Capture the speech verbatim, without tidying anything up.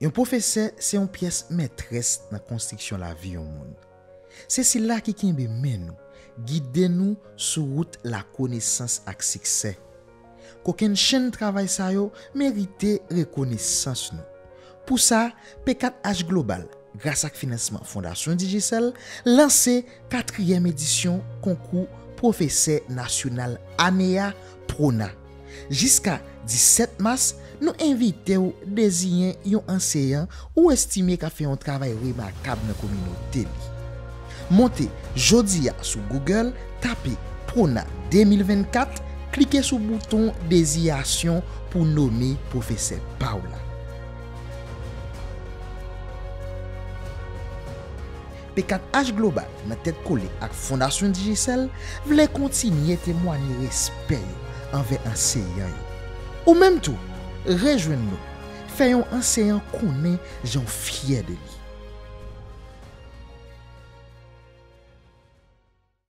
Yon pwofesè se yon pyès mètrès nan konstriksyon lavi yon moun. Se sila ki kenbe men nou, gide nou sou wout lakonesans ak siksè. Kokennchenn travay sa yo merite rekonesans nou. Pou sa, P kat H Global, gras ak finansman Fondasyon Digicel, lanse katriyèm edisyon konkou Pwofesè Nasyonal Ane a, PRONA. Jiska disèt mas, nou envite w deziyen yon anseyan ou estime k ap fè yon travay remakab nan kominote li. Monte jodi a sou Google, tape PRONA de mil vennkat, klike sou bouton deziyasyon pou nome pwofesè pa w la. P kat H Global, nan tèt kole ak Fondasyon Digicel, vle kontinye temwanye respè yo anvè anseyan yo. Ou menm tou, rejwenn nou, fè yon anseyan konnen jan w fyè de li.